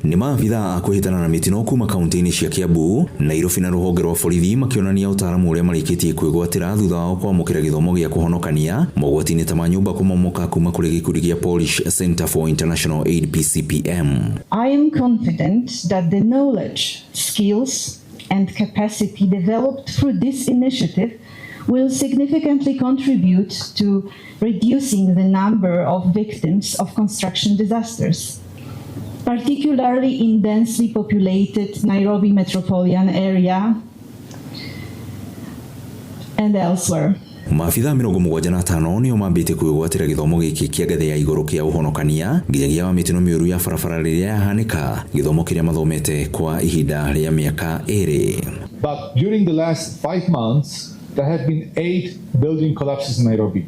Nĩ maabithaa a kwĩhĩtana na mĩtino kuma kaunti-inĩ cia Kiambu, Nairobi na rũhonge rwa borithi makĩonania ũtaaramu ũrĩa marĩkĩtie kwĩgwatĩra thutha wao kwamũkĩra gĩthomo gĩa kũhonokania mogwati-inĩ ta ma nyũmba kũmomoka kuma kũrĩ gĩkundi gĩa Polish Center for International Aid PCPM. I am confident that the knowledge, skills, and capacity developed through this initiative will significantly contribute to reducing the number of victims of construction disasters, particularly in densely populated Nairobi metropolitan area and elsewhere. Maabithaa 75 nĩo mambĩte kwĩgwatĩra gĩthomo gĩkĩ kĩa ngathĩ ya igũrũ kĩa ũhonokania nginyagia wa mĩtino mĩũru ya barabara rĩrĩa yahanĩka, gĩthomo kĩrĩa mathomete kwa ihinda rĩa mĩaka 2. But during the last 5 months, there have been eight building collapses in Nairobi.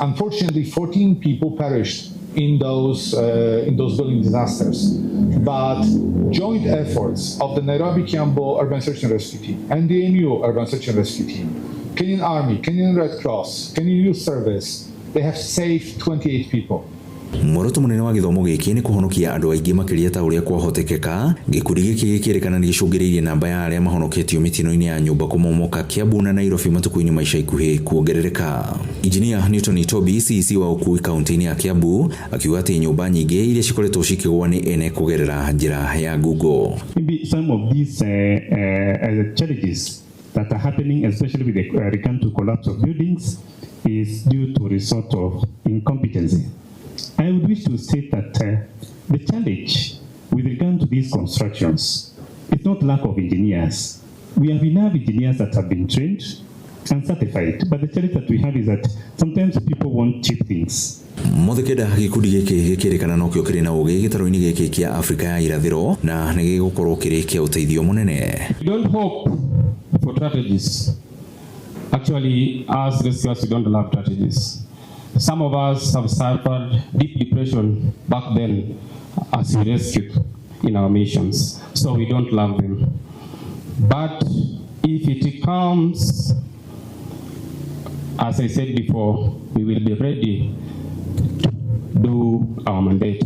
Unfortunately, 14 people perished in those building disasters. But joint efforts of the Nairobi Kiambu Urban Search and Rescue Team, NDMU Urban Search and Rescue Team, Kenyan Army, Kenyan Red Cross, Kenyan Youth Service, they have saved 28 people. Muoroto mũnene wa gĩthomo gĩkĩ nĩ kũhonokia andũ aingĩ makĩria ta ũrĩa kwahotekeka. Gĩkundi gĩkĩ gĩkĩrĩkana nĩ gĩcũngĩrĩirie namba ya arĩa mahonoketio mĩtino-inĩ ya nyũmba kũmomoka Kiambu na Nairobi matukũ-inĩ ma ica ikuhĩ kuongerereka. Injinia Newton Itobi, CEC wa ũkui kaunti-inĩ ya Kiambu, akiuga atĩ nyũmba nyingĩ iria cikoretwo cikĩgwa nĩ ene kũgerera njĩra ya Google. Maybe some of these challenges that are happening, especially with the regard to collapse of buildings, is due to result of incompetency. I would wish to state that the challenge with regard to these constructions is not lack of engineers. We have enough engineers that have been trained and certified, but the challenge that we have is that sometimes people want cheap things. Mothe kenda gĩkundi gĩkĩ gĩkĩrĩkana nokĩo kĩrĩ na ũgĩ gĩtarũ-inĩ gĩkĩ kĩa Afrika ya irathĩro na nĩ gĩgũkorwo kĩrĩ kĩa ũteithio mũnene. We don't hope for tragedies. Actually, as rescuers, we don't love tragedies. Some of us have suffered deep depression back then as we rescued in our missions, so we don't love them. But if it comes, as I said before, we will be ready to do our mandate,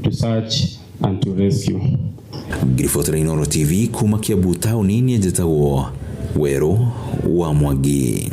to search and to rescue. Ngiribotera Inooro TV kuma Kiambu taũni-inĩ, njĩtagwo Werũ wa Mwangi.